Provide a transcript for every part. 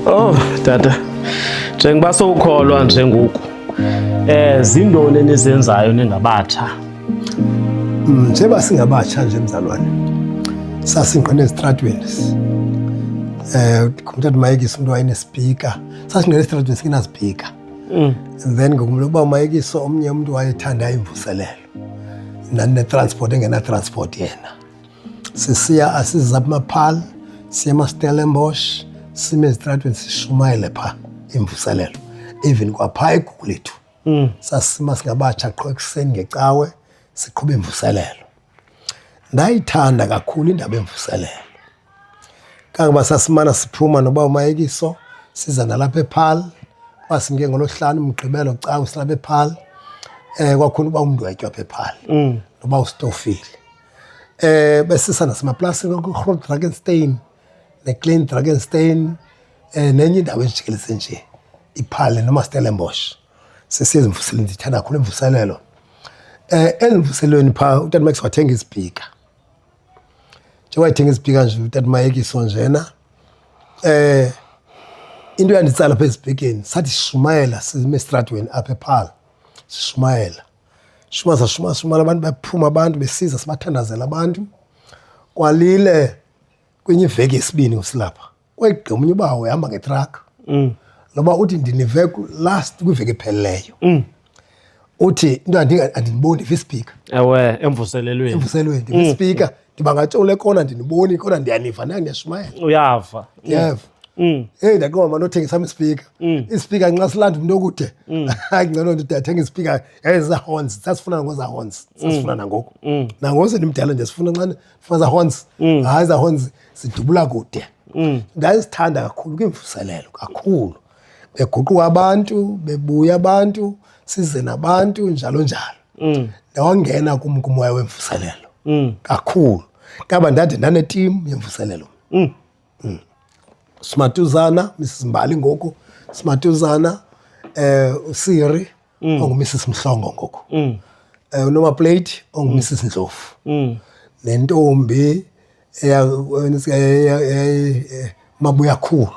Oh, tata. Njengoba sowukholwa nje ngoku. Zindoni enizenzayo ningabatsha? Njengoba singabatsha nje mzalwane, sasingqina ezitratweni. Kumtata Mayekiso umntu wayenespeaker. Sasingqina esitratweni singenazipika. And then ngokumlo uba uMayekiso omnye umntu wayethanda imvuselelo. Nane-transport engena-transport yena. Sisiya asiza kumaphal, siye emaStellenbosch, sime ezitratweni sishumayele pha imvuselelo. Even kwapha eGugulethu. Sasima singabatsha qho ekuseni ngecawe siqhuba imvuselelo. Ndayithanda kakhulu indaba yemvuselelo. Kangoba sasimana siphuma noba uMayekiso siza nalapha ePaarl, kwasimke ngolosihlanu Mgqibelo Cawe silapha ePaarl. Kwakhona uba umndwetywa apha ePaarl. Noba usitofile. Besisa nasemaplasini ku-Groot Drakenstein neKlein Drakenstein nenye indawo ezijikeleze nje iPaarl noma Stellenbosch. Sisiye ezimvuselweni, ndithanda kakhulu imvuselelo. Ezimvuselweni phaa utata Max wathenga izipika. Njengoba ethenga izipika nje utata Mayekiso njena into yanditsala apha ezipikeni, sathi sishumayela sime esitratweni apha ePaarl, sishumayela. Shuma sashuma shumala abantu baphuma abantu besiza sibathandazela abantu. Kwalile kwenye iveki yesibini usilapha. Kwegqi omunye ubawo ehamba ngetruck. Loba uthi ndinive last kwiveki epheleleyo. Uthi into andiniboni ndiva ispeaker. Ewe, emvuselelweni. Emvuselweni ndiva ispeaker. Ndiba ngatshole kona ndiniboni kodwa ndiyaniva naye ndiyashumayela. Uyava. Ndiyeva. Hey, ndaqonda manje othengisa am ispeaker. Ispeaker nxa silanda umuntu okude. Hayi ngcono ndithenga ispeaker yayiza horns. Sasifuna ngoza horns. Sasifuna nangoku. Nangoku sendimdala nje sifuna nxa ndifuna za horns. Hayi za horns zidubula kude. Ndazithanda kakhulu kwimvuselelo kakhulu. Beguquka abantu, bebuya abantu, size nabantu njalo njalo. Ndawangena kum kumoya wemvuselelo. Kakhulu. Kaba ndade ndane-team yemvuselelo. Simatuzana, Mrs Mbali ngoku, Simatuzana, uSiri ongu Mrs Mhlongo ngoku. Unoma Plate ongu Mrs Ndlovu. Nentombi eya Mabuya Khulu.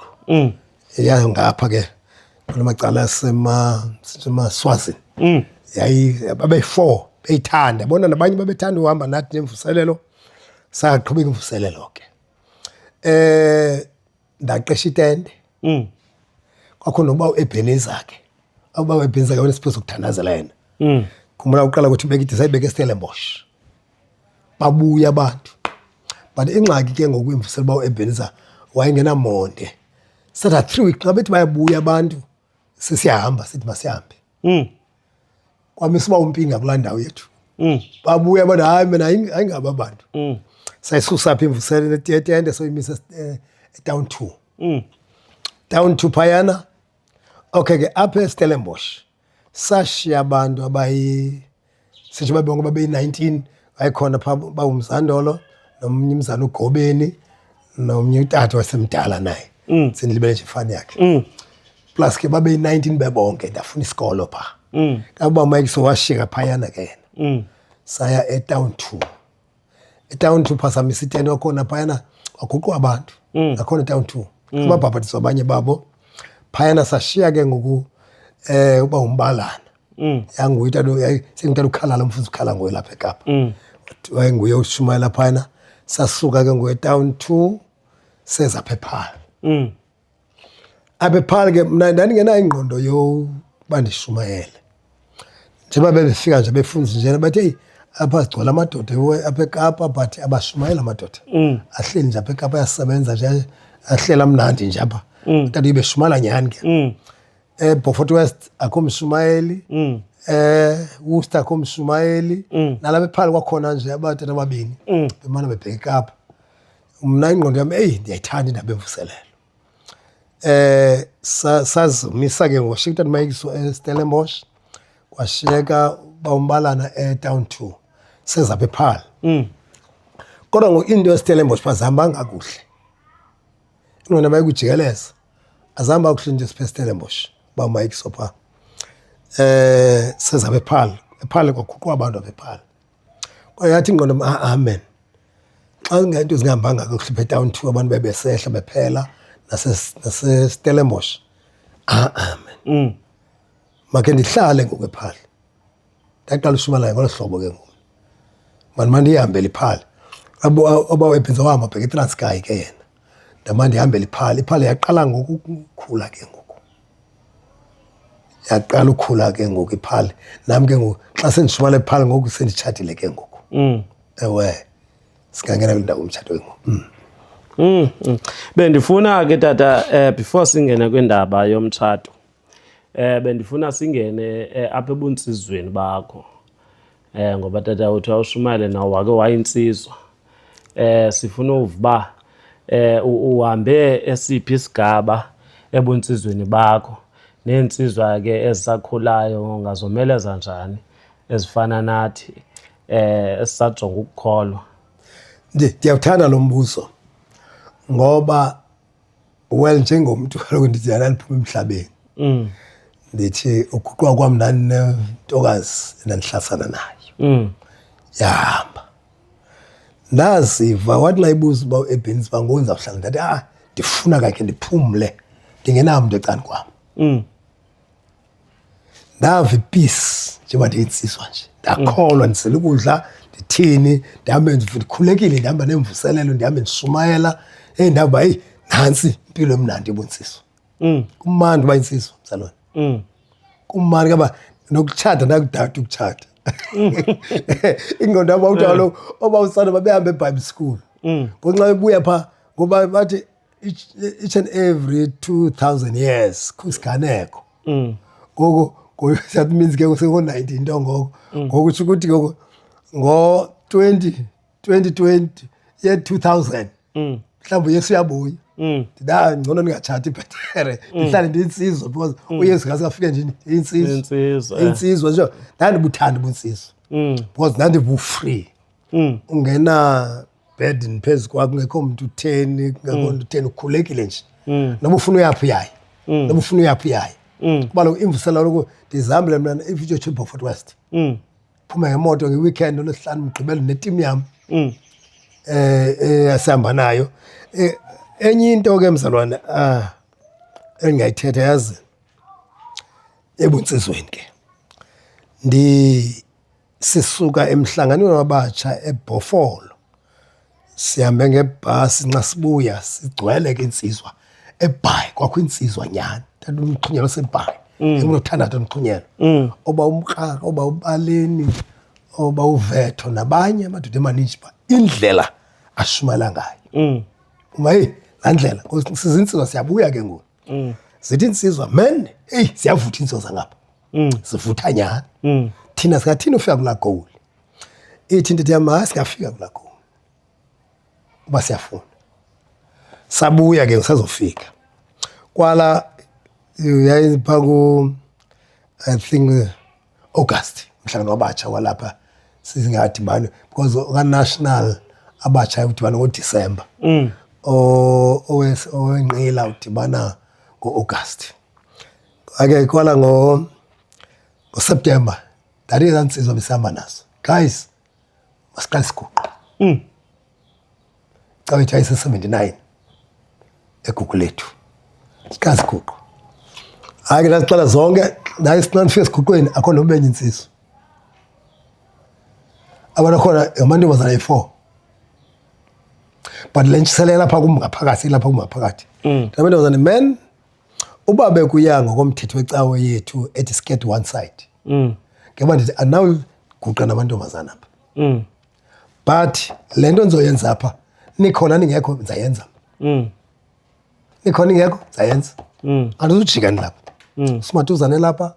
Eya ngapha ke kulamacala asema Swazini. Yayi babe 4 beyithanda. Bona nabanye babethanda uhamba nathi nemvuselelo. Saqhubeka imvuselelo ke. Ndaqesha itende. Kwakho nokuba uEbenezer ke. Uba uEbenezer ke wena sokuthandazela yena. Khumbula uqala ukuthi ubeka idisa ibeke eStellenbosch. Babuya abantu. But ingxaki ke ngoku imvuselo uba uEbenezer wayengenamonde. Satha 3 weeks xa bethi bayabuya abantu sesiyahamba sithi masihambe. Kwamisa uba umpinga kulaa ndawo yethu. Babuya abantu hayi mina ayingaba abantu. Sayisusa apha imvuselelo etende soyimisa etown 2. Town 2 phayana. Okay ke apha eStellenbosch sashiya abantu abayi sitsho babonke babeyi-19 wayekhona phaa bawumzandolo nomnye umzana uGobeni nomnye utata wasemdala naye. Sendilibele nje ifani yakhe. Plus ke babeyi-19 bebonke ndafuna isikolo phaa. Kakuba Mike sowashiyeka phayana ke yena. Saya etown 2. Etown 2 phaa samisa itente wakhona phayana waguqwa abantu. Nakhona etown 2. Ababhabhatiswa abanye babo. Phayana sashiya ke ngoku uba umbalana. Yanguye utata sengutata ukhalala umfundisi ukhala nguye lapha eKapa. Wayenguye ushumayela phayana. Sasuka ke ngoku etown 2 seza apha ePaarl. Apha ePaarl ke mna ndandingenayo ingqondo yokuba ndishumayele. Njengoba bebefika nje befundisa njena bathi hey apha sigcwele amadoda apha eKapa but abashumayeli amadoda. Ahleli nje apha eKapa ayasebenza nje ahlela mnandi nje apha. Kanti beshumayela nyhani ke. Beaufort West akho mshumayeli. Worcester akho mshumayeli. Nalapha ePaarl kwakhona nje abatata ababini. Bemana bebheka eKapa. Mna ingqondo yami eyi ndiyayithanda indaba emvuselelo. Sazimisa ke ngoshiya utata Mayekiso eStellenbosch kwashiyeka bawumbalana eTown 2 seza apha ePaarl. Kodwa ngoku into eStellenbosch bazihambanga kakuhle. Ingqondo bayikujikeleza. Azihamba kakuhle into esiphe eStellenbosch ba Mayekiso phaa. Seza apha ePaarl. EPaarl kwaguquka abantu apha ePaarl. Kwaye yathi ingqondo amen. Xa into zingahambanga kakuhle pha etown 2, abantu bebesehla bephela naseStellenbosch. Ah, man. Makhe ndihlale ngoku ePaarl. Ndaqala ushumayela ngolo hlobo ke ngoku. Mani mandihambele iPaarl. Abo oba wahamba bheka eTranskei ke yena. Ndama ndihambele iPaarl. IPaarl yaqala ngoku ukukhula ke ngoku. Yaqala ukukhula ke ngoku iPaarl. Nam ke ngoku xa sendishumayela ePaarl ngoku, senditshatile ke ngoku. Ewe. Singangena kwindawo yomtshato ke ngoku. Bendifuna ke tata, before singene kwindaba yomtshato, bendifuna singene apha ebuntsizweni bakho. Ngoba tata uthi awushumayele nawo wake wayinsizwa. Sifuna uva uba uhambe esiphi isigaba ebuntsizweni bakho, neensizwa ke ezisakhulayo ungazomeleza njani ezifana nathi esisajonga ukukholwa. Ndiyawuthanda lo mbuzo ngoba, well, njengomntu kaloku ndithi ndandiphume emhlabeni. Ndithi uguquka kwam, ndandinentokazi endandihlasana nayo. Yahamba. Ndaziva wathi xa ibuza uba uEbhens uba ngoku ndizawuhlala, ndathi ah, ndifuna kakhe ndiphumle, ndingenamntu ecaleni kwam. Ndava ipeace njengoba ndiyinsizwa nje. Ndakholwa, ndisela ukudla, ndithini, ndihambe ndikhulekile, ndihamba nemvuselelo, ndihambe ndishumayela. Hey, ndava uba heyi, nantsi impilo emnandi yobunsizwa. Kumandi uba insizwa, mzalwane. Kumandi kaba nokutshata, ndakudada ukutshata. Ingqondo yam awuthi kaloku oba usana babehambe eBible school. Ngoku xa bebuya phaa, ngoba bathi each and every 2000 years kukho isiganeko. Ngoku that means ke seko-19 nto ngoko. Ngoku kusho ukuthi ngoku ngo-20 2020, year 2000, mhlawumbi uYesu uyabuya. Ndida ngcono ndingatshati, bhetere ndihlale ndiyinsizwa, because uYesu ngase afike nje ndiyinsizwa. Insizwa. Insizwa nje, ndandibuthanda ubunsizwa because ndandibu-free, ungena burden phezu kwakho, kungekho mntu utheni, kungekho mntu utheni, ukhulekile nje, noba ufuna uyaphi uyaya, noba ufuna uyaphi uyaya. Kuba loku imvuselelo loku ndizihambele mna, if utsho Beaufort West, phume ngemoto nge-weekend, olwesihlanu, mgqibelo, neteam yam asihamba nayo. Enye into ke, mzalwane, engingayithetha, yazi, ebuntsizweni ke, ndi sisuka emhlanganweni wabatsha eBhofolo, sihambe ngebhasi, nxa sibuya sigcwele ke insizwa eBhayi. Kwakho insizwa nyhani, tata umxhunyelo seBhayi, engulothandatha umxhunyelo, oba umkraka, oba ubaleni, oba uvetho, nabanye amadoda emaninji, ba indlela ashumayela ngayo, uma heyi, laa ndlela sizinsizwa siyabuya ke ngoku, zithi insizwa men, eyi, ziyavutha insizwa zangapha, zivutha nyhani. Thina singathini ufika kulaa goal? Ithi into yam, hayi, singafika kulaa goal uba siyafuna. Sabuya ke, sazofika kwala, yayipha ku, I think, August, umhlangano wabatsha walapha singadibani, because ka-national abatsha udibana ngoDisemba, owenqila udibana ngo-August. Ake kwala ngoSeptember, ndathi ezaa ntsizwa besihamba nazo, guys, masiqale isiguqo. Cawe ethu yayise-79 eGugulethu, siqala isiguqo. Hayi ke, ndazixela zonke, ndaye xa ndifika esiguqweni akho noba enye insizwa, abantu akhona ngamantombazana ayi-4, but le ntshiselela lapha kum ngaphakathi, ilapha kum ngaphakathi. Ndamantombazane, men, uba bekuya ngokomthetho wecawe yethu ethi skirt one side, ngeba ndithi andinawuguqa namantombazana apha, but le nto ndizoyenza apha, nikhona ningekho, ndizayenza. Nikhona ningekho, ndizayenza. Andizujika ndilapha. Simatuzane lapha,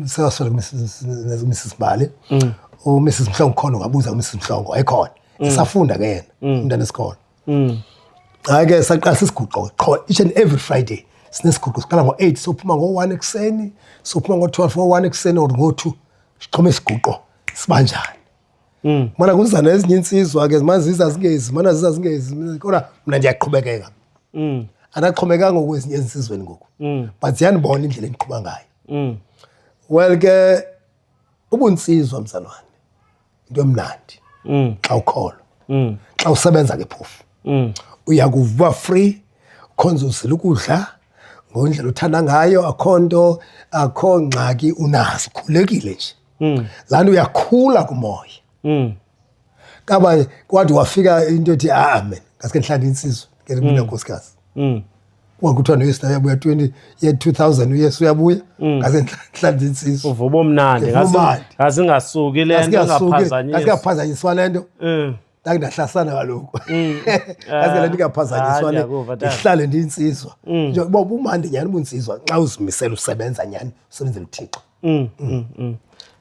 sekaswele Mrs Mbali, uMrs Mhlongo khona, ungabuza uMrs Mhlongo, wayekhona esafunda ke yena, umntana esikolo. Hayi ke, saqala sisiguqo qho, each and every Friday sinesiguqo, siqala ngo-8, sophuma ngo-1 ekuseni, sophuma ngo-12, ngo-1 ekuseni or ngo-2, sixhome isiguqo sibanjani. Mana kuza nezinye insizwa ke, mana ziza zingezi, mana ziza zingezi, kodwa mna ndiyaqhubekeka. Andaxhomekanga kwezinye ezinsizweni ngoku, but ziyandibona indlela endiqhuba ngayo. Well ke, ubunsizwa, mzalwane, into emnandi xa ukholwa. Xa usebenza ke phofu uyakuva free, khonza uzila ukudla ngondlela othanda ngayo, akho nto, akho ngxaki unazo, ukhulekile nje. Laa nto uyakhula kumoya. Kaba kwathi wafika into ethi amen, ngaske ndihlale insizwa ke mina nkosikazi. Kwakuthiwa noYesu uyabuya 20 year 2000, uYesu uyabuya, ngase ndihlale insizwa. Uva ubumnandi. Uva ubumnandi. Ngase ingasuki le nto, ingaphazanyiswa. Ngasingaphazanyiswa le nto. Ndake ndahlasana kaloku, ngaske le nto ingaphazanyiswa Hayi, le, ndiyakuva, tata. ndihlale ndiyinsizwa nje, uba ubumandi nyhani ubunsizwa xa uzimisela usebenza nyhani, usebenzela uThixo.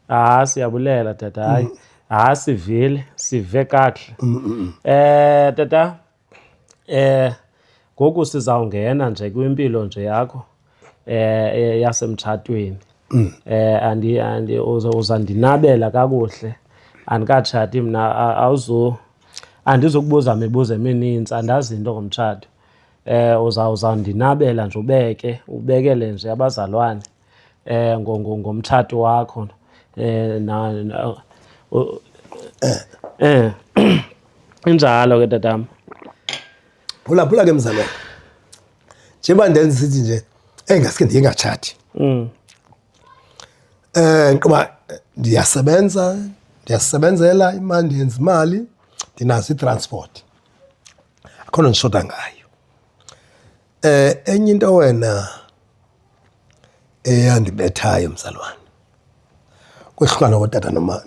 Ah, siyabulela tata, hayi. Ah, sivile, sive kakuhle. Tata, ngoku sizawungena nje kwimpilo nje yakho yasemtshatweni. Andi uzandinabela kakuhle. Andikatshati mna, awuzu andizukubuza mibuzo emininzi, andazi into ngomtshato. Uzawundinabela nje, ubeke ubekele nje abazalwane ngomtshato wakho na injalo ke tatam. Phulaphula ke mzalwane, njengoba ndenza sithi nje engaske ndiye ngatshati, nqoba ndiyasebenza, ndiyasebenzela imali, ndiyenza imali, ndinazo i-transport, akho nto ndishoda ngayo. Enye into wena eyandibethayo mzalwane, kwehlukana kotata noma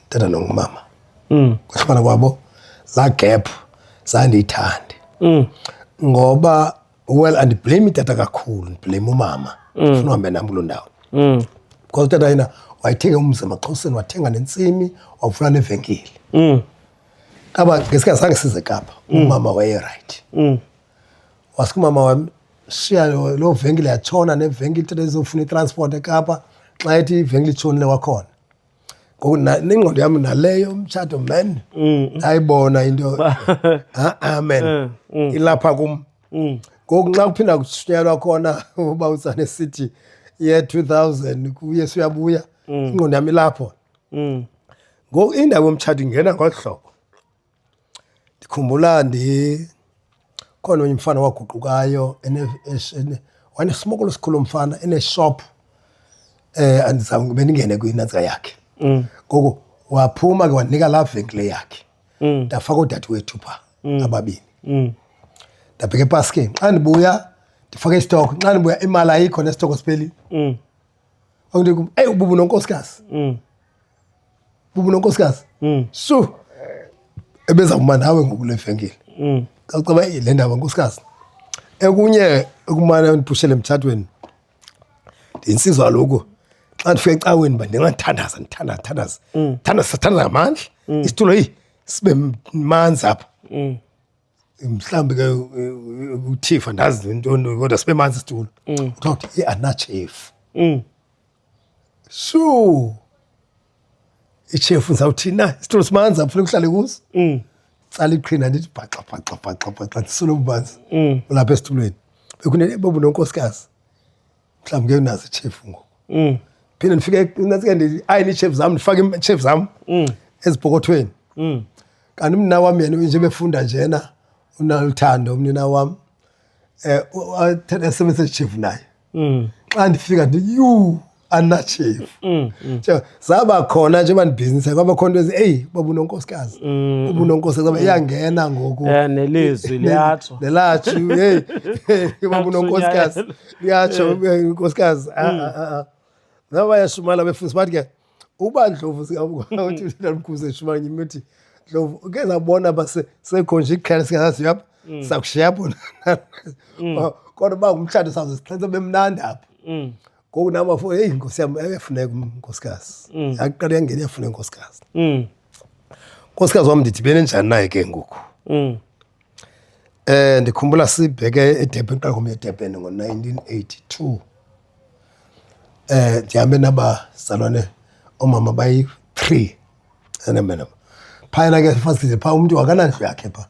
tata nomama, kwehlukana kwabo, laa gap zandiyithande, ngoba well, andiblame itata kakhulu, ndiblame umama. Funa uhambe nam kuloo ndawo, because utata yena wayethenga umzi emaXhoseni, wathenga nentsimi, wavula nevenkile. Kaba ngesikhathi zange size Kapa, umama waye-right. Wasuka umama wam shiya loo venkile, yatshona nevenkile, itata izofuna itransport eKapa. Xa ethi ivenkile itshonile kwakhona, ngoku nengqondo yam naleyo umtshato man, ndayibona into, ha-a man, ilapha kum. Ngoku nxa kuphinda kushunyelwa khona uba usane sithi ye 2000 kuYesu uyabuya, ingqondo yam ilapho. Ngoku indawo yomtshato ingena ngolu hlobo. Ndikhumbula ndi khona omnye umfana waguqukayo, wayenesimokolo esikhulu umfana, eneshop, andizange bendingene kwinantsika yakhe. Ngoku waphuma ke wanika laa venkile yakhe, ndafaka oodadewethu phaa ababini. Ndabheka epaskeni, xa ndibuya ndifake isitoko, xa ndibuya imali ayikho, nesitoko siphelile. Okuthi kum, eyi, ububu nonkosikazi, bubu nonkosikazi, su ebeza kuma nawe ngoku le venkile. Cacaba le ndaba nkosikazi, ekunye ekumane ndiphushele emtshatweni, ndiyinsizwa kaloku, xa ndifika ecaweni uba ndingathandaza, ndithandaza, thandaza, thandaza, thandaza ngamandla, isitulo eyi sibe manzi apha. Mhlawumbi ke uthifa, ndazi ntoni, kodwa sibe manzi isitulo. Kuthiwa kuthi anatshefu. Shu, itshefu ndizawuthini na? Isitulo simanzi, apho funeka uhlale kuso. Tsala iqhina, ndithi bhaxa bhaxa bhaxa bhaxa, ndisule ubumanzi ulapha esitulweni. Bekune bobu nonkosikazi, mhlawumbi ke unazo itshefu ngoku. Phinde ndifike nantsike, ndiayine iitshefu zam, ndifake iitshefu zam ezipokothweni. Kanti umnina wam yena nje befunda njena, unaluthando umnina wam, esebenzisa itshefu naye. Xa ndifika ndithi yhu, anatshefu. Nje zaba khona njengoba ndibhizinisa, kwaba khona into ezi, eyi, baba unonkosikazi, ubunonkosikazi, iyangena ngoku. Nelizwi liyatsho. Nelatsho, hey, baba unonkosikazi, liyatsho unkosikazi. Ah, ah, ah, ah. Nabo bayashumala befundisa, bathi ke uba Ndlovu, uthi ndamkhuze eshumala ngimithi, Ndlovu, uke zabona ba sekho nje iqhela singazaziyo apha, sakushiya apho, kodwa uba ngumtshato sawuze sixhense bemnandi apha. Ngoku nam afo, heyi nkosi yam, uyafuneka unkosikazi. Yaqala yangena, iyafuneka unkosikazi. Nkosikazi wam ndidibene njani naye ke ngoku? Ndikhumbula sibheke eDurban, qala komnye eDurban ngo-1982. Ndihambe nabazalwane, oomama bayi-3 enemena. Phayana ke first phaa umntu akanandlu yakhe phaa.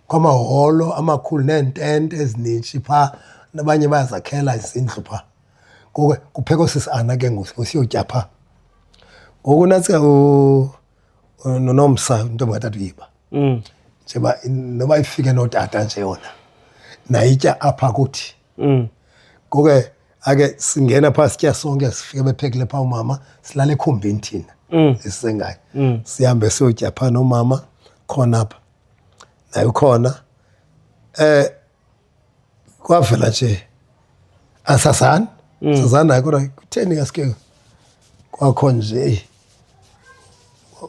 Kwamaholo amakhulu neentente ezinintshi phaa, nabanye bayazakhela izindlu phaa. Ngoku kuphekwa sisi Ana ke ngoku siyotya phaa. Ngoku nantsika noNomsa, intombi katata uYiba. Njengoba noba ifike notata nje yona nayitya apha kuthi. Ngoke ake singena phaa sitya sonke, sifike bephekile phaa umama, silala ekhumbini thina esisengayo. Sihambe siyotya phaa nomama khona apha, naye ukhona. Kwavela nje asazani, sazani naye, kodwa kutheni kasike kwakho nje,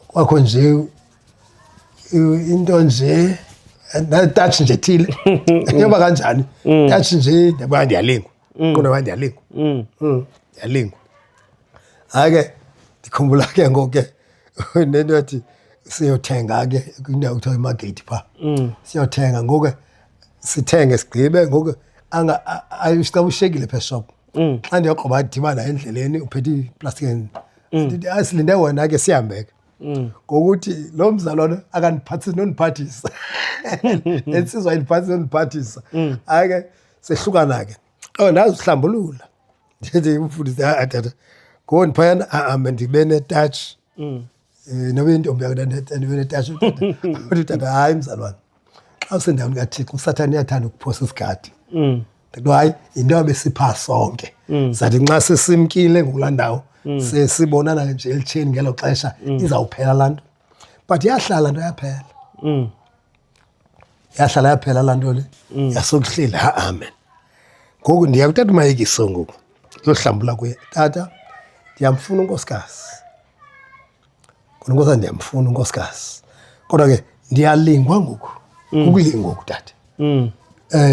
kwakho nje into nje touch nje ethile yoba kanjani, touch nje, ndiyabona ndiyalingwa, qonda uba ndiyalingwa. Ndiyalingwa. Hayi ke, ndikhumbula ke ngoku ke nento yathi siyothenga ke kwindawo kuthiwa iMargate phaa. Siyothenga ngoku ke, sithenge sigqibe ngoku, ayisicaba ushekile phaa eshop. Xa ndiyokroba dibana endleleni uphethe iiplastic, ndithi hayi, silinde wena ke, sihambe ke. Ngokuthi lo mzalwane akandiphathisi nondiphathisa, le nsizwa ayindiphathisi nondiphathisa. Hayi ke, sehlukana ke. Oh, ndazihlambulula, ndithi umfundisi, ha tata, ngoku ndiphayana ahambe ndibe netouch noba intombi yakho, ndibe netouch. Uthi tata, hayi mzalwane, xa usendaweni kaThixo uSathane uyathanda ukuphosa isigadi. Ndathi hayi, yinto abesipha sonke, sathi nxa sesimkile ngokulaa ndawo sesibonana nje elitsheni ngelo xesha izawuphela laa nto. But yahlala nto yaphela, yahlala yaphela laa nto le yasokuhleli. Ha, amen. Ngoku ndiya kutata uMayekiso ngoku, ndiyohlambula kuye. Tata, ndiyamfuna unkosikazi, kodwa unkosikazi, ndiyamfuna unkosikazi, kodwa ke ndiyalingwa ngoku, kukulingwa ngoku tata.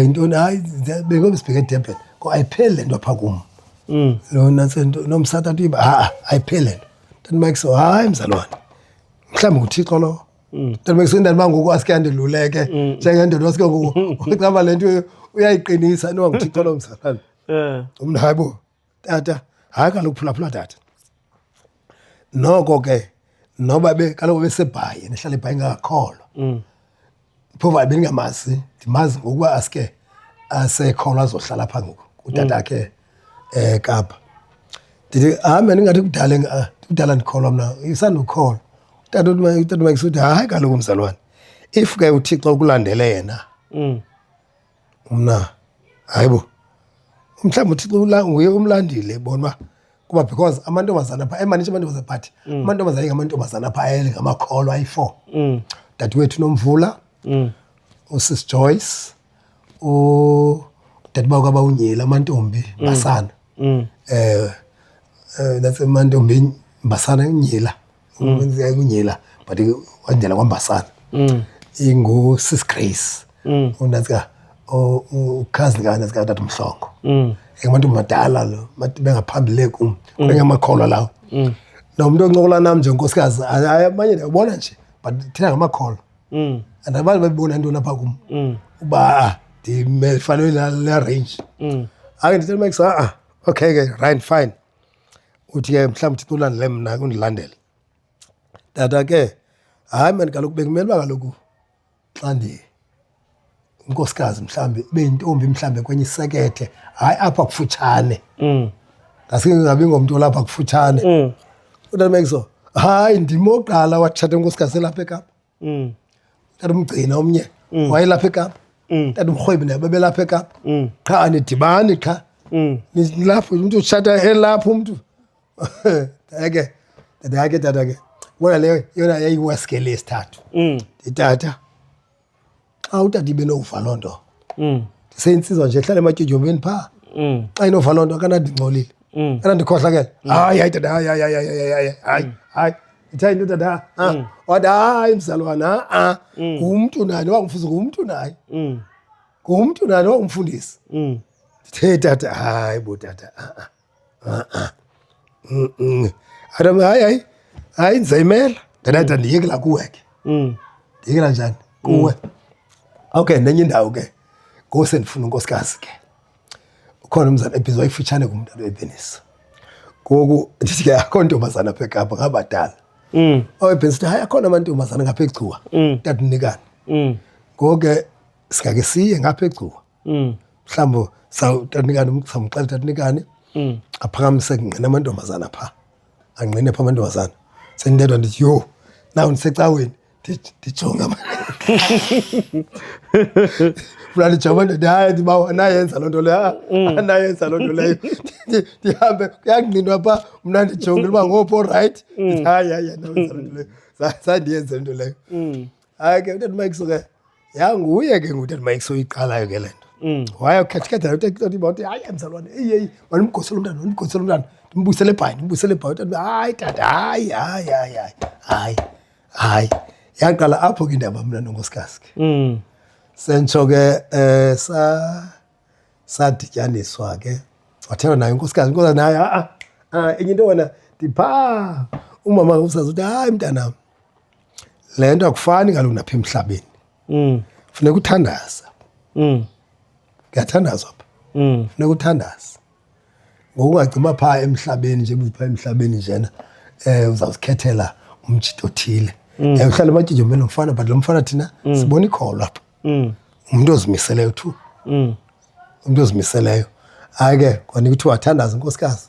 Intoni? Hayi, bengobe sibheke eDurban ko, ayipheli le nto apha kum. Lo nantsi nomsata uthi ha, ayipheli le nto. Tata Mayekiso, hayi mzalwane, mhlawumbi nguThixo lo. Tata Mayekiso, indani uba ngoku asike andiluleke njengendoda, asike ngoku ucaba le nto uyayiqinisa, inoba nguThixo lo mzalwane. Umna, hayi bo tata, hayi kaloku, phulaphula tata. Noko ke noba be kaloku besebhayi, ndihlala eBhayi ngakholwa, phofu bendingamazi, ndimazi ngokuba asike asekholwa azohlala apha ngoku utatakhe Kapa. Ndithi hayi mna, ndingathi kudala, kudala ndikholwa mna, isandukholwa. Utata uthi, utata Mayekiso uthi hayi kaloku mzalwane, if ke uThixo ukulandele yena, mna hayi bo, mhlawumbi uThixo nguye umlandile, bona uba kuba because amantombazana phaa emanintshi amantombazana, but amantombazana ingamantombazana phaa ayengamakholwa ayi-4. Dadewethu Nomvula, uSis Joyce, udadewabo kwaba unyila amantombi Mbasana, that's amantombi Mbasana, unyila unyila, but wandela kwaMbasana, ingu Sis Grace, unantsika ucousin kanantsika tata Mhlongo. Ngabantu madala lo bengaphambili kum, bengamakholwa lawo. Nomntu oncokola nam nje nkosikazi, hayi, abanye ndiyabona nje, but thina ngamakholwa. And abantu babibona ntoni apha kum uba ndifanele le range? Hayi, ndithi Max, ah okay ke, right, fine. Uthi ke mhlawumbi Thixo ulandele mna, undilandele tata ke. Hayi mani, kaloku bekumele uba kaloku xa ndi unkosikazi mhlawumbi ibe yintombi mhlawumbi kwenye isekethe, hayi apha kufutshane. Ngaske ngingabi ngomntu olapha kufutshane. Utata Max, hayi, ndim oqala watshata unkosikazi elapha eKapa. Tata umgcina omnye wayelapha eKapa. Tata umrhwebi naye bebelapha eKapa. Qha anidibani qha. Nilapho umntu utshata elapho umntu. Eke tata ke, tata ke, bona leyo yona yayiworse ke le yesithathu. Tata, xa utata ibe nova loo nto, ndiseyinsizwa nje ehlala ematyotyombeni phaa, xa inova loo nto akanandingcolile, akanandikhohlakele. Hayi hayi tata, hayi hayi hayi hayi hayi hayi hayi, ithe into tata. Ah, wathi hayi mzalwana, ah, ngumntu naye noba ngumfundisi, ngumntu naye, ngumntu naye noba ngumfundisi. Ndithe tata, hayi bo tata, ah ah ah ah, hayi hayi hayi, ndizayimela. Ndatata, ndiyekela kuwe ke. Ndiyekela njani kuwe? Okay, nenye indawo ke ngoku sendifuna unkosikazi ke, ukhona umzali ebhizi wayifutshane kumntana weBhenisa. Ngoku ndithi ke akho ntombazana apha eKapa, ngabadala. OweBhenisa uthi hayi, akhona amantombazana ngapha eGcuwa, tata unikane. Ngoku ke singake siye ngapha eGcuwa, mhlawumbi tatunikane, samxela tatunikane aphakamise kungqina amantombazana phaa, angqine phaa amantombazana. Sendindedwa ndithi yho, naw ndisecaweni, ndijonga Mna ndijonga ndoda, hayi, ndiba anayenza loo nto leyo, anayenza loo nto leyo. Ndihambe kuyangqinwa phaa, mna ndijongile uba ngophi orayithi. Ndithi, hayi, hayi, anayenza loo nto leyo. Zandiyenze loo nto leyo. Hayi ke, utata uMike ke yanguye ke ngutata Mike soyiqalayo ke le nto. Waya khetha utata uthi, hayi mzalwane, eyi eyi, mandimgosele umntana, mandimgosele umntana, ndimbuyisele eBhayi, ndimbuyisele eBhayi. Utata, hayi tata, hayi, hayi, hayi, hayi, hayi, hayi. Yaqala apho ke indaba mna nonkosikazi ke. Sentsho ke sadityaniswa ke, wathetha naye unkosikazi, unkosikazi naye a a enye into wena ndiphaa umama usazi uthi, hayi mntanam, le nto akufani kaloku napha emhlabeni. Funeka uthandaza. Kuyathandazwa apha. Funeka uthandaze. Ngokungagcima phaa emhlabeni nje, phaa emhlabeni njena uzawuzikhethela umjito othile. Uhlala ematyinjombeni lo mfana, but lo mfana thina sibona ikholo apha. Umuntu ozimiseleyo thu. Umuntu ozimiseleyo. Hayi ke, kwanika kuthiwa athandaze unkosikazi.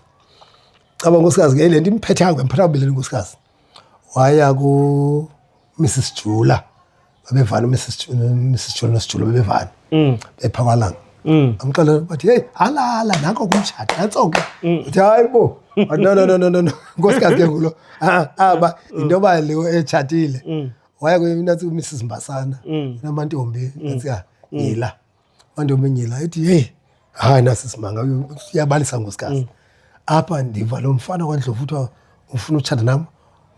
Caba unkosikazi ke le nto imphethe kakubi, imphethe kakubi le nto unkosikazi. Waya ku Mrs Jula. Babevana uMrs Mrs Jula noSijula bebevana. Bepha kwaLanga. Amxelela bathi, hey, halala nanko kumshado, nantso ke. Uthi hayi bo. Wathi, no, no, no, no, no, no. Unkosikazi ke ngulo. Ah, aba into yoba le etshatile. Waya kuyinatsi uMrs Mbasana. Namantombi natsi nyila. Mantombi nyila ethi, hey, hayi nasi simanga, uyabalisa nkosikazi. Apha ndiva lo mfana kwaNdlovu kuthiwa ufuna utshata nam.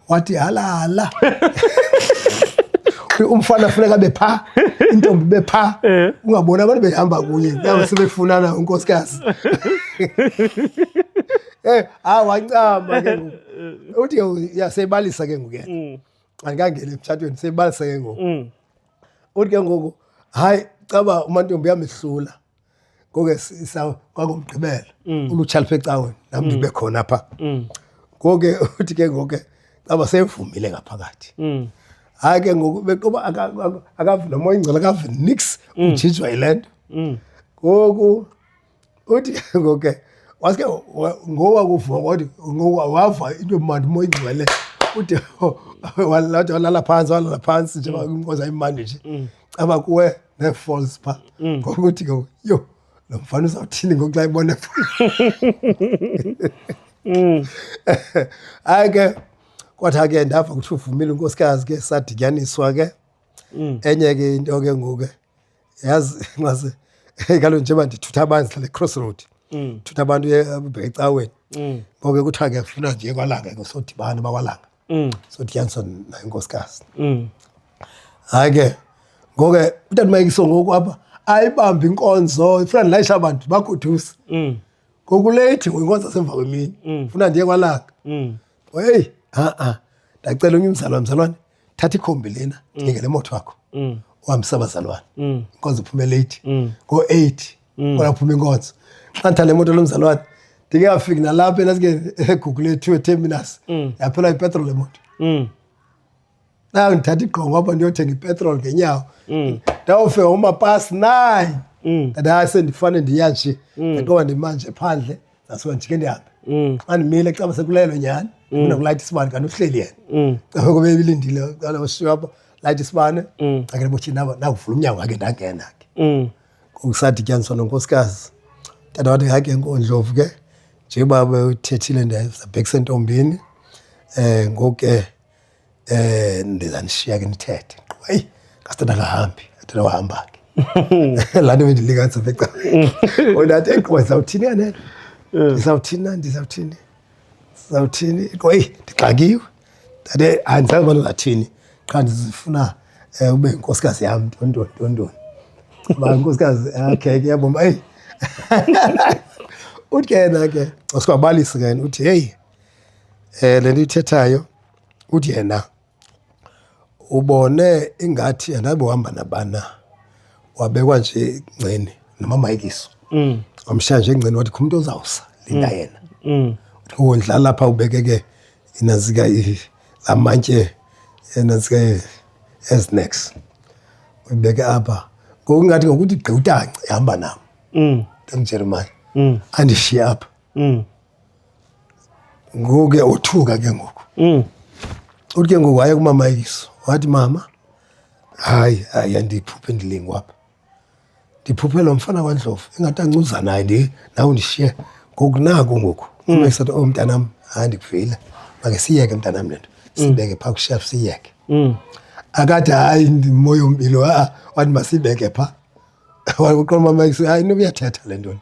Wathi halala. Umfana funeka abe phaa, intombi ibe phaa. Ungaboni abantu behamba kunye, nabo sebefunana unkosikazi. Ah, wancama ke ngoku. Uthi ke uyasebalisa ke ngoku yena. Andikangeni emtshatweni, sebalisa ke ngoku. Uthi ke ngoku, hayi caba umantombi uyamehlula. Ngoku kwangomgqibelo ulutsha lupha ecaweni, nam ndibe khona pha. Ngoku ke uthi ke ngoku ke caba sevumile ngaphakathi. Hayi ke ngoku beqoba akavi nomoya ingcwele, akavi nix, ujijwa yile nto. Ngoku uthi ke ngoku ke waske ngowa kuvuka, wathi ngoku wava into emandi umoya ingcwele, ude walala phantsi, walala phantsi nje inkonzo ayimandi nje. Caba kuwe nee-falls phaa. Ngoku uthi ke yho, lo mfana uzawuthini ngoku xa ebona? Hayi ke, kwatha ke ndava kuthiwa uvumile unkosikazi ke, sadityaniswa ke. Enye ke into ke ngoku ke, yazi mase kaloku njengoba ndithutha abantu, sihlala e-Crossroad, thutha abantu bheka ecaweni. Ngoku ke kuthiwa ke funa nje kwaLanga ke sodibana bakwaLanga, sodityaniswa naye unkosikazi. Hayi ke ngoku ke utata Mayikiso ngoku apha ayibambi inkonzo, ifuna ndilayisha abantu bagoduse. Ngoku leyithi inkonzo semva kwemini, funa ndiye kwaLanga. Heyi, ha-a, ndacela omnye umzalwane, mzalwane, thatha ikhombi lena, ndinike le moto yakho, uhambise abazalwane, inkonzo iphume late ngo-8, kona kuphuma inkonzo. Xa ndithatha le moto lo mzalwane, ndingekafiki nalapha enasike eGugulethu eterminus, yaphela ipetrol le moto. Nayo ndithatha igqongo apha ndiyothenga ipetrol ngenyawo. Ndawufika ngoma past 9. Ndathi hayi, sendifane ndiya nje, ndaqoba ndimanje phandle, ndasuka ndijike ndihambe. Xa ndimile, caba sekulelo nyhani, ndifuna kulayita isibane, kanti uhleli yena. Caba kube ilindile, qala washiya apha, layita isibane, ake botshini nakuvula umnyango, ake ndangena ke. Kusadityaniswa nonkosikazi. Tata wathi, hayi ke Nkondlovu ke, njengoba bewuthethile, ndiyabhekisa entombini, ngoku ke ndizanishiya ke nithethe. Heyi, ngasitata akahambi, tata wahamba ke. Laa nto bendilikanisa apha ecaleni. Ndathi, eyi qho, ndizawuthini kanene? Ndizawuthini na? Ndizawuthini? Ndizawuthini? Qho, eyi, ndixakiwe. Ndathi, andizazi uba ndizathini, qha ndizifuna ube yinkosikazi yam, ntoni ntoni ntoni ntoni. Uba inkosikazi, okay ke, yabona, eyi. Uthi ke yena ke, usibabalise ke yena, uthi heyi, le nto ithethayo, uthi yena ubone ingathi andabe uhamba nabana, wabekwa nje engceni nomamayikiso. Wamshiya nje engceni, wathi kho umntu ozawusa, linda yena. Wondlala lapha, ubeke ke inantsika lamantye, inantsika ezineks, uyibeke apha. Ngoku ingathi ngokuthi gqi utanci ehamba nam, ntanguJeremiah, andishiye apha. Ngoku ke othuka ke ngoku. Uthi ke ngoku waye kumamayiso, wathi, mama, Hayi, hayi, andiphuphe ndilingwa apha. Ndiphuphe lo mfana kwaNdlovu ingathi ancuza naye, ndi nawe ndishiye ngoku naku ngoku. Umesathi, oh mntanam, hayi ndikuvile, make siyeke mntanam le nto, sibeke phaa kwishelf siyeke. Akathi hayi ndimoya ompilo, a wathi masibeke phaa. Waqonda mama, hayi noba uyathetha le nto.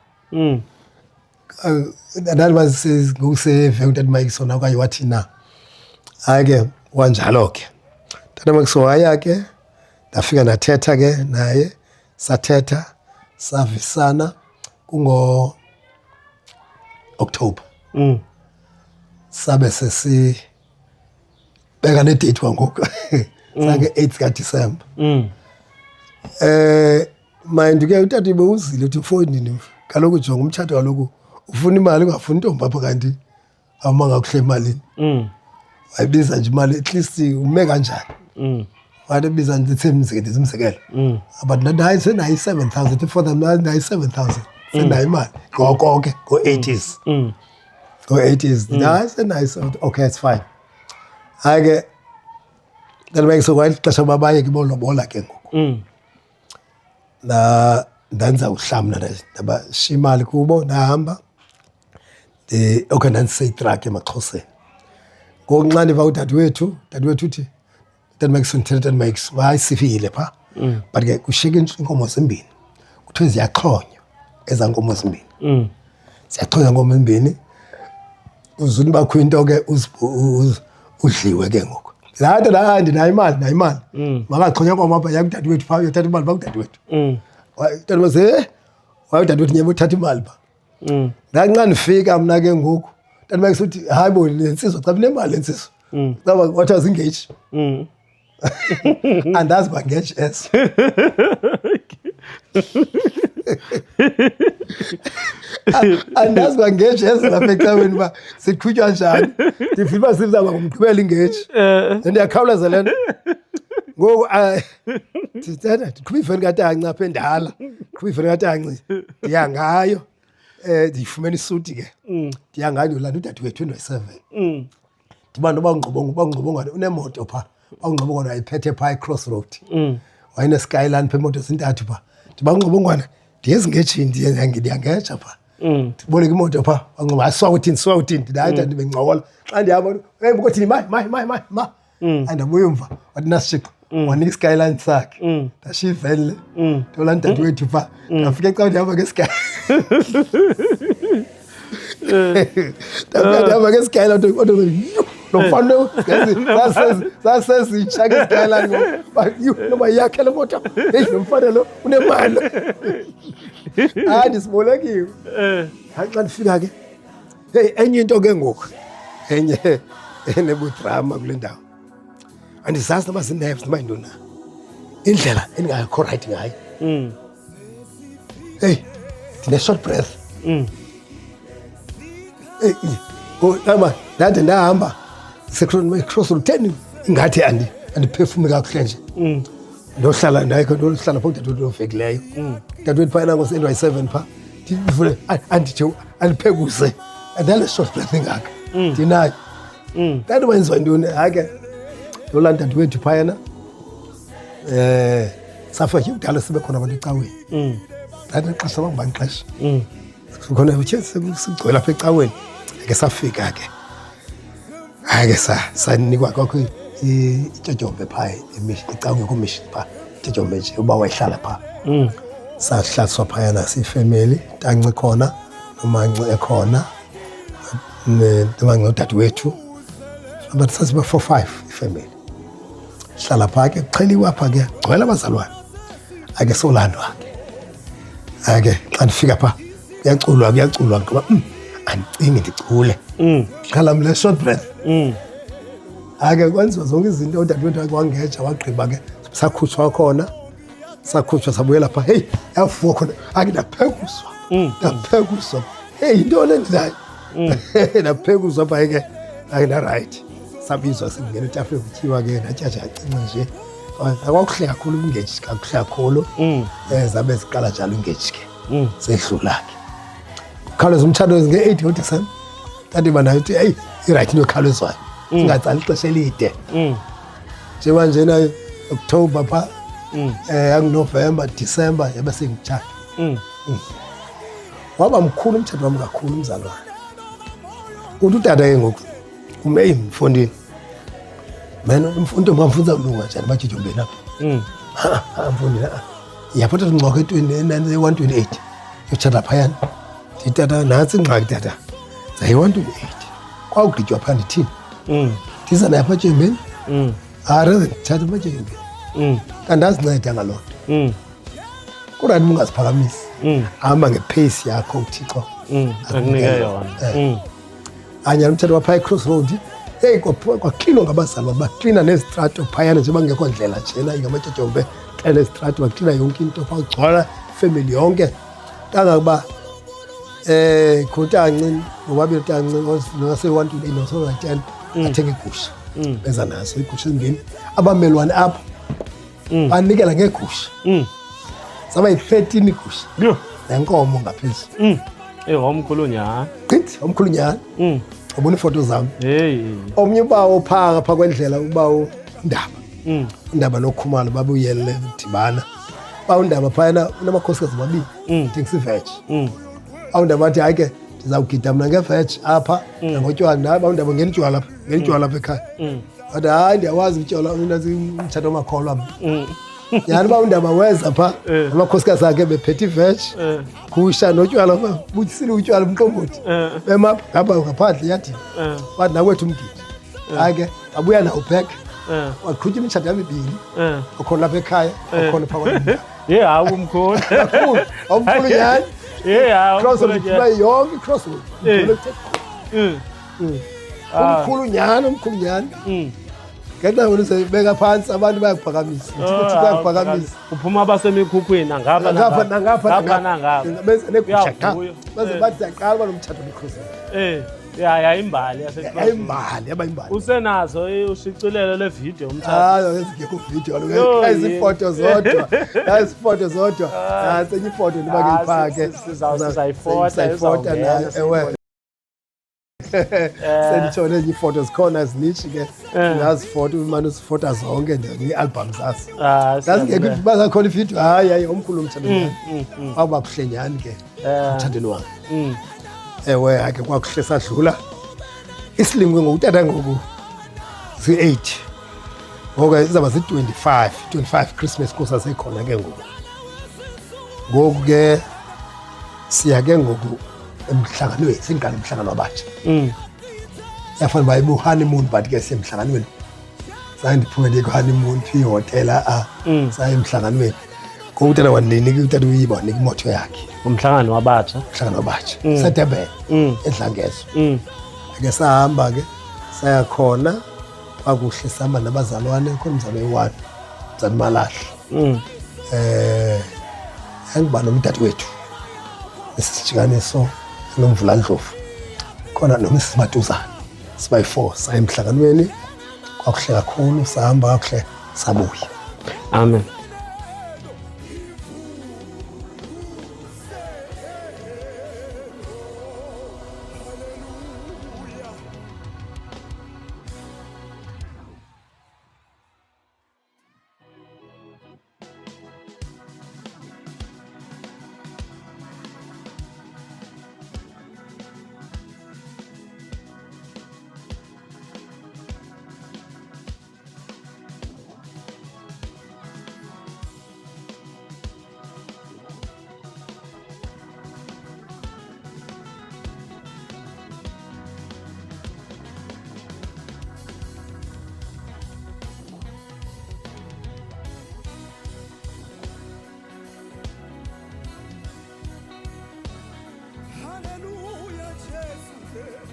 Andazi uba ngokuseve utata Mike sona okanye wathi na. Hayi ke wanjalo ke tata Mike, waya ke, ndafika ndathetha ke naye, sathetha savisana kungo October. Sabe sesibeka nedate kwangoku sange 8 kaDecember. Mind ke utata ibewuzile uthi, mfowethu, kaloku jonga umtshato, kaloku ufuna imali ungafuni intombi apha, kanti awumanga kuhle emalini. Wayibiza nje imali, at least ume kanjani. Wathi ebiza nje ndithe umzekelo, but ndathi hayi senayo i-7,000 for them, nayo i-7,000, senayo imali ngoko ke ngo-eighties. Ngo-eighties hayi senayo i-seven, okay, it's fine. Hayi ke ndalibeke sokwalixesha uba baye ke bolobola ke ngoku. Na ndanza uhlamla, ndabashiya imali kubo, ndahamba. Okay, ndandiseyitrak emaXhoseni ngoku. Nxa ndiva udadewethu, dadewethu uthi, tata Mike, ndithetha tata Mike, hayi sifikile phaa, but ke kushiyeke iinkomo zimbini, kuthiwe ziyaxhonywa ezaa nkomo zimbini. Ziyaxhonywa nkomo zimbini, uze ubakho into ke udliwe ke ngoku. Laa nto la, ndinayo imali, ndinayo imali, makaxhonywa nkomo apha, yakudadewethu phaa, uyothatha imali phaa kudadewethu. Utata ze waye udadewethu nyema uthatha imali phaa. Ndanxa ndifika mna ke ngoku, tata Mike uthi, hayi bo, le nsizwa xa inemali le nsizwa, caba kwathiwa zingeji. Andazi uba ngeji eso. Andazi uba ngeji eso lapha ecaweni uba siqhutywa njani. Ndifile uba sizawuba ngumgqibelo ingeji. Ndiyakhawuleza le nto ngoku. Ndithetha ndiqhuba iveni katanci apha endala, ndiqhuba iveni katanci, ndiya ngayo, ndiyifumene isuti ke, ndiya ngayo ndiyolanda udadewethu endoyi-seven. Ndiba noba ungqobongwane unemoto phaa, ungqobongwane wayephethe phaa i-cross road. Wayene-Skyline phaa, imoto zintathu phaa. Ndiba ungqobongwane ndiyezingejini, ndiyangeja phaa. Ndiboleka imoto phaa, wanqoba, hayi suka uthini, suka uthini. Ndathi ndibengcokola xa ndihamba, hey bukothini, ma ma ma ma ma. Andabuya umva, wathi nasishixo, wanika iskyline sakhe, ndashiya iveni le, ndolanda dadewethu phaa. Ndafika ecaweni ndihamba ngesky, ndafika ndihamba ngeskyline, wathi lo mfana sasezitsha ke skyline, noba yakhe le moto, heyi lo mfana lo unemali, hayi ndisibolekiwe. Hayi xa ndifika ke, heyi enye into ke ngoku, enye enebudrama kule ndawo, andizazi noba zii-nerves noba yintoni na, indlela endingakho right ngayo. Heyi ndine-short breath. Eyi, ama ndade ndahamba secross road ten, ingathi andiphefumli kakuhle nje. Ndohlala ndayikho, ndohlala phaa kudadewethu ovekileyo. Dadewethu phayana ngose-NY7 phaa, ndivule anditsho andiphekuse, andale short breath ingaka ndinayo. Kanti wenziwa ntoni? Hayi ke ndolanda dadewethu phayana, safika kudala sibe khona abantu ecaweni. Ndathi xesha bangubani xesha khona uthe sigcwele apha ecaweni ke, safika ke, hayi ke sanikwa kwakho ityotyombe phaa ecaweni, kungekho mission phaa, ityotyombe nje uba wayehlala phaa. Sahlaliswa phayana siyifemeli, tanci khona nomanci ekhona, nomanci nodadewethu, but sasiba four five ifemeli. Hlala phaa ke, kuxheliwe apha ke, gcwele abazalwane ake solandwa ke. Ake xa ndifika phaa kuyaculwa, kuyaculwa, ngoba andicingi ndicule, qhala mle short breath. Ake kwenziwa zonke izinto, udadewethu ake wangeja wagqiba ke, sakhutshwa khona, sakhutshwa sabuyela phaa. Heyi yavuka khona, ake ndaphekuswa, ndaphekuswa, heyi yintoni endinayo, ndaphekuswa phaa ke, ake ndarayithi. Sabizwa singena etafileni, kutyiwa ke, ndatyaja kancinci nje. Akwakuhle kakhulu ukungeji, kakuhle kakhulu. Zabe ziqala njalo ingeji ke, sedlula ke kukhawuleza umtshato nge-8 ngoDisemba. Ndandiba nayo uthi eyi irayithi into ekhawulezwayo, singatsali ixesha elide. Njengoba njena October phaa. Yangunovemba, December yabe sengitshata. Waba mkhulu umtshato wami kakhulu umzalwane. Uthi utata ke ngoku umeyi mfondini. Mina intombi kamfundisa kulunga njani batyotyombeni apha. Ha mfondini. Yapha tata uNgcoko e-128. Yotshata phayana. Ndithi tata nantsi ingxaki tata. Zayi 128. Kwawugqitywa phaa ndithini? Ndiza naye apha etyotyombeni. Hayi rather ndithatha apha etyotyombeni. Kanti ndazinceda ngaloo nto. Kodwa ungaziphakamisi. Hamba ngepace yakho uThixo. Akunike yona. Anyana umthetho waphaa e-cross road. Heyi kwaklinwa ngabazalwane, baklina nezitrato phayana njengoba kungekho ndlela njena ingamatyotyombe, klina nezitrato, baklina yonke into phaa, kugcwala ifemeli yonke. Kangangokuba khona utanci, bobabili utanci nase-1 28 nase-10 athenga iigusha. Beza nazo iigusha ezimbini. Abamelwane apho banikela ngeegusha. Zaba yi-13 iigusha. Nenkomo ngaphezulu. Wamkhulu nyhani. Gqithi, wamkhulu nyhani. Ubona iifoto zam. Hey. Omnye ubawo phaa ngapha kwendlela ubawo Ndaba. Ndaba noKhumalo babuyele dibana. Bawo Ndaba phayana unamakhosikazi amabini. Thengisa iveg. Bawo Ndaba athi hayi ke ndizawugida mna ngeveg apha nangotywala. Naye bawo Ndaba ngena utywala apha, ngena utywala apha ekhaya. Wathi hayi ndiyawazi utywala umtshato wamakholwa mna. Nyhani uba uNdaba weza phaa namakhosikazi akhe bephethe iveg, gusha notywala, butyisile utywala umqombothi. Bema ngapha ngaphandle eyadini. Wathi nakwethu umgidi. Hayi ke abuya nawo back. Waqhutywa imitshato yamibini. Okhona lapha ekhaya, okhona phaa kwaNdaba. Ye hawu umkhulu. Kakhulu, awumkhulu nyhani. Ye hawu. Crossroad iphuma yonke i-crossroad. Umkhulu nyhani, umkhulu nyhani. Ngenxa yokuthi usebeka phansi abantu bayakuphakamisa. Uthixo bayakuphakamisa. Uphuma abasemikhukhwini nangapha nangapha nangapha nangapha. Benze negusha qha. Baze bathi siyaqala uba nomtshato becrossroad. Ya yayimbali yase. Yayimbali, yaba imbali. Usenazo ushicilelo levideo umtshato. Hayi, ezingekho video kaloku. Izifoto zodwa. Izifoto zodwa. Nantsi enye ifoto ndiba ke iphake. Sizayifota nayo. Ewe. Senditshone enye iifoto zikhona zinintshi ke. Ndingazifota umane uzifota zonke nee-album zazo. Zazingekho bazakhona ividiyo. Hayi hayi omkhulu umtshato nyhani. Kwaba kuhle nyhani ke emtshatweni wam. Ewe hayi ke kwakuhle sadlula. Isilingo ngoku utata ngoku zii-8. Ngoku izawuba zii-25, 25 Christmas kusasekhona ke ngoku. Ngoku ke siya ke ngoku emhlanganweni, sengiqala umhlangano wabatsha. Yafana uba ibu-honeymoon but ke sisemhlanganweni. Zange ndiphume ndiye ku-honeymoon phi ihotela a. Saya emhlanganweni. Ngoku utata wandinika, utata uyiba wanika imoto yakhe. Umhlangano wabatsha. Umhlangano wabatsha. SeDurban. EDlangezwa. Ke sahamba ke saya khona kwakuhle sihamba nabazalwane, khona umzalwane oyi-1, umzalwane Malahle. Yangiba nomdadewethu esijikaniso nomvulandlovu khona noMrs Matuzana, siba yi-4 saya emhlanganweni kwakuhle kakhulu, sahamba kakuhle sabuya. Amen. Hallelujah, Jesus.